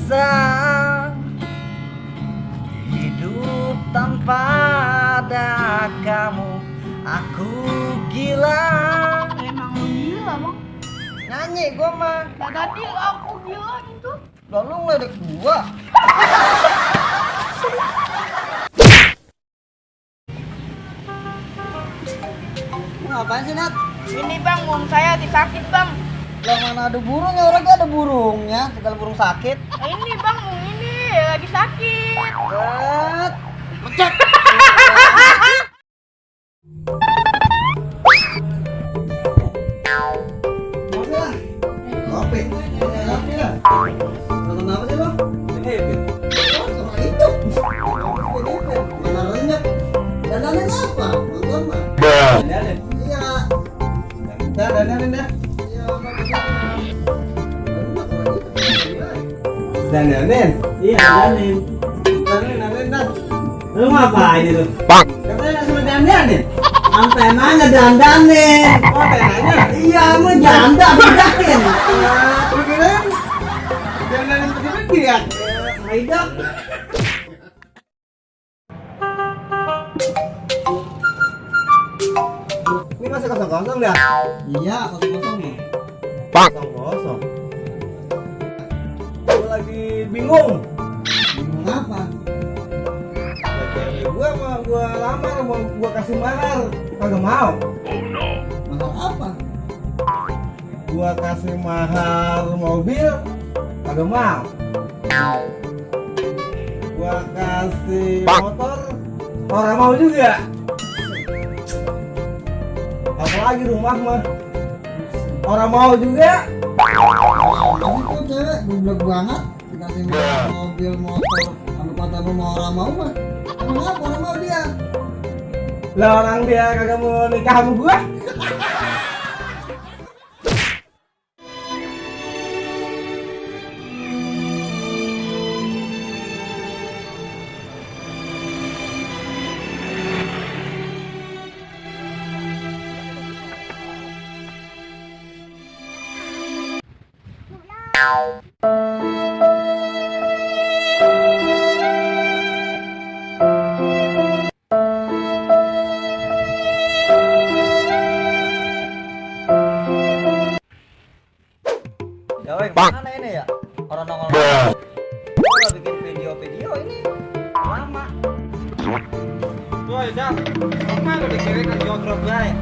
bisa hidup tanpa ada kamu. Aku gila. Emang lu gila bang? Nyanyi gua mah. Nah, tadi aku gila gitu. Lalu ngeledek gua. Ngapain sih, Nat? Ini bang, burung saya disakit bang. Lah mana ada burungnya, orangnya ada burungnya, segala burung sakit. Nah, ini bang, burung ini lagi sakit. Set. Lecek. Kopi. Kopi lah. Nonton apa sih lo? Ini orang hidup. Mana renyek? Dandanin apa? Nonton mah. Dandanin. Iya. Dandanin dah. Iya, Dandanin? Iya, dandanin. dandanin dah. Lu ngapain itu? Katanya suruh dandanin. Sampai mana dandanin? Oh, tenanya? Iya, lu janda dandanin. Begini. Dandanin begini dia. Hidup. Ini masih kosong-kosong dah. Iya, kosong-kosong nih. Kosong-kosong. Gue lagi bingung. Bingung apa? Cewek gua mau gua lamar, mau gua kasih mahar, kagak mau. Mahal apa? Gua kasih mahar mobil, kagak mau. Gua kasih motor, orang mau juga. Apalagi rumah mah, orang mau juga. Tapi kok cewek goblok banget dikasih mobil motor. Kalau kata lu mau orang mau mah, emang apa orang mau dia? Lah orang dia kagak mau nikah sama gua. Yoweng, mana ini ya? Orang nongol. Gua bikin video-video ini lama. Tuh ya, mana udah cewek kan jodrop guys.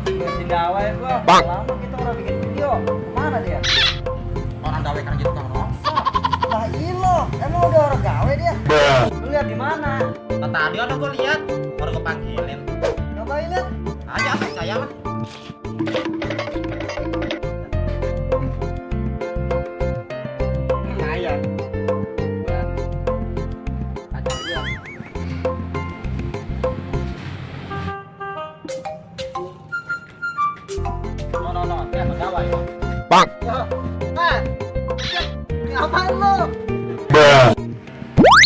Masih dawa ya gua. Lama kita udah bikin video. Kemana dia? Orang gawe kan gitu kan rongsok. Lah ilo, emang udah orang gawe dia? Lu lihat di mana? Tadi ada gue lihat, baru gue panggilin. Coba lihat. Aja apa saya mah? Lumayan. Ada dia. No, dia pegawai. Ngapain lu?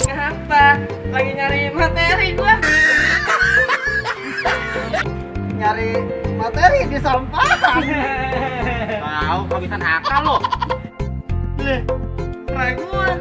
Kenapa? Lagi nyari materi gua. Nyari materi di sampah. Tahu kau bisa nakal lo. Leh, gua